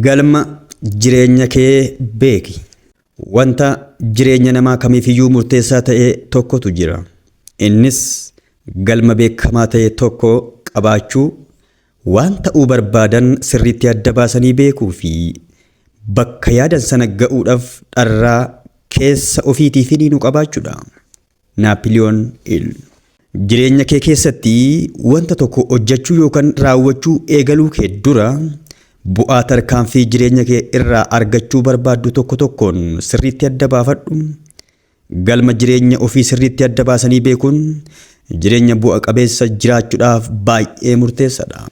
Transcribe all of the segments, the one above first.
Galma jireenya kee beeki. Wanta jireenya namaa kamiifiyyuu murteessaa ta'e tokkotu jira. Innis galma beekamaa ta'e tokko qabaachuu, waan ta'uu barbaadan sirriitti adda baasanii beekuu fi bakka yaadan sana ga'uudhaaf dharraa keessa ofiitii finiinuu qabaachuudha. Naapiliyoon Hiil. Jireenya kee keessatti wanta tokko hojjechuu yookaan raawwachuu eegaluu kee dura bu'aa tarkaanfii jireenya kee irraa argachuu barbaaddu tokko tokkoon sirriitti adda baafadhu. Galma jireenya ofii sirriitti adda baasanii beekuun jireenya bu'a qabeessa jiraachuudhaaf baay'ee murteessaadha.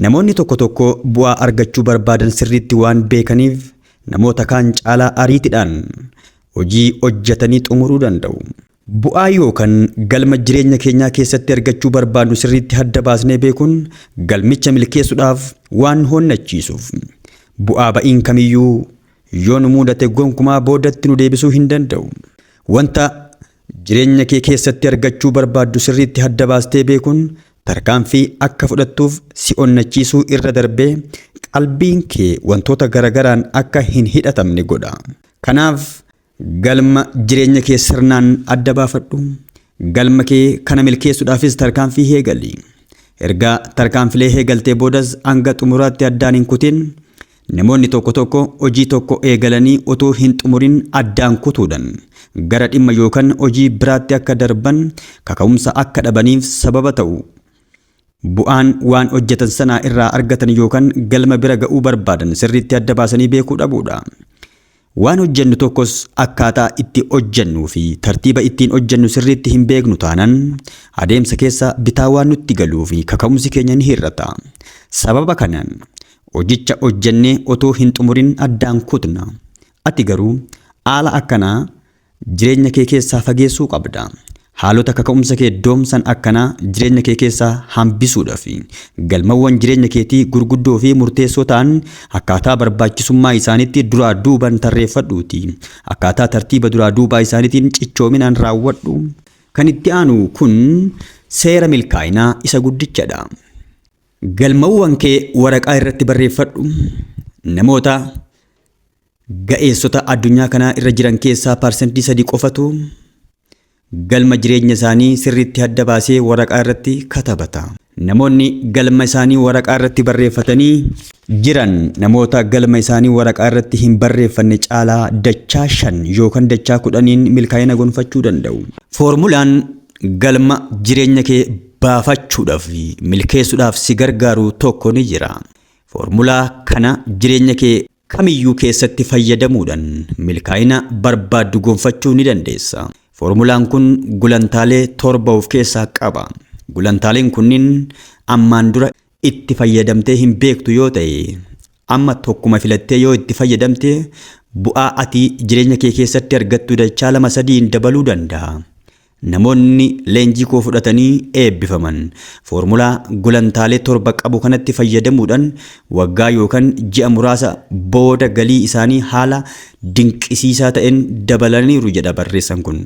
Namoonni tokko tokko bu'aa argachuu barbaadan sirriitti waan beekaniif namoota kaan caalaa ariitiidhaan hojii hojjetanii xumuruu danda'u. Bu'aa yookaan galma jireenya keenyaa keessatti argachuu barbaadnu sirriitti adda baasnee beekuun galmicha milkeessuudhaaf waan honnachiisuuf bu'aa ba'iin kamiyyuu yoo nu mudate gonkumaa boodatti nu deebisuu hin danda'u. Wanta jireenya kee keessatti argachuu barbaaddu sirriitti adda baastee beekuun tarkaanfii akka fudhattuuf si onnachiisuu irra darbee qalbiin kee wantoota garagaraan akka hin hidhatamne godha. Kanaaf galma jireenya kee sirnaan adda baafadhu. Galma kee kana milkeessuudhaafis tarkaanfii eegali. Erga tarkaanfilee eegaltee boodas hanga xumuraatti addaan hin kutin. Namoonni tokko tokko hojii tokko eegalanii otoo hin xumurin addaan kutuudhaan gara dhimma yookaan hojii biraatti akka darban kaka'umsa akka dhabaniif sababa ta'u. Bu'aan waan hojjetan sanaa irraa argatan yookaan galma bira ga'uu barbaadan sirriitti adda baasanii beekuu dhabuudha. Waan hojjennu tokkos akkaataa itti hojjennuu fi tartiiba ittiin hojjennu sirriitti hin beeknu taanaan adeemsa keessa bitaa waan nutti galuu fi kaka'umsi keenya ni hir'ata. Sababa kanaan hojicha hojjennee otoo hin xumurin addaan kutna. Ati garuu haala akkanaa jireenya kee keessaa fageessuu qabda. Haalota kaka'umsa kee doomsan akkanaa jireenya kee keessaa hambisuudhaaf galmawwan jireenya keetii gurguddoo fi murteessoo ta'an akkaataa barbaachisummaa isaaniitti duraa duuban tarreeffadhuuti. Akkaataa tartiiba duraa duubaa isaaniitiin cichoominaan raawwadhu. Kan itti aanu kun seera milkaa'inaa isa guddichadha. Galmawwan kee waraqaa irratti barreeffadhu. Namoota ga'eessota addunyaa kanaa irra jiran keessaa 3% qofatu galma jireenya isaanii sirriitti adda baasee waraqaa irratti katabata. Namoonni galma isaanii waraqaa irratti barreeffatanii jiran namoota galma isaanii waraqaa irratti hin barreeffanne caalaa dachaa 5 yookaan dachaa 10n milkaa'ina gonfachuu danda'u. Foormulaan galma jireenya kee baafachuudhaaf milkeessuudhaaf si gargaaru tokko ni jira. Foormulaa kana jireenya kee kamiyyuu keessatti fayyadamuudhaan milkaa'ina barbaaddu gonfachuu ni dandeessa. Foormulaan kun gulantaalee 7 of keessaa qaba. Gulantaaleen kunniin ammaan dura itti fayyadamtee hin beektu yoo ta'e amma tokkuma filattee yoo itti fayyadamte bu'aa ati jireenya kee keessatti argattu dachaa 2 3 dabaluu danda'a. Namoonni leenjii koo fudhatanii eebbifaman foormulaa gulantaalee 7 qabu kanatti fayyadamuudhaan waggaa yookaan ji'a muraasa booda galii isaanii haala dinqisiisaa ta'een dabalaniiru jedha barreessaan kun.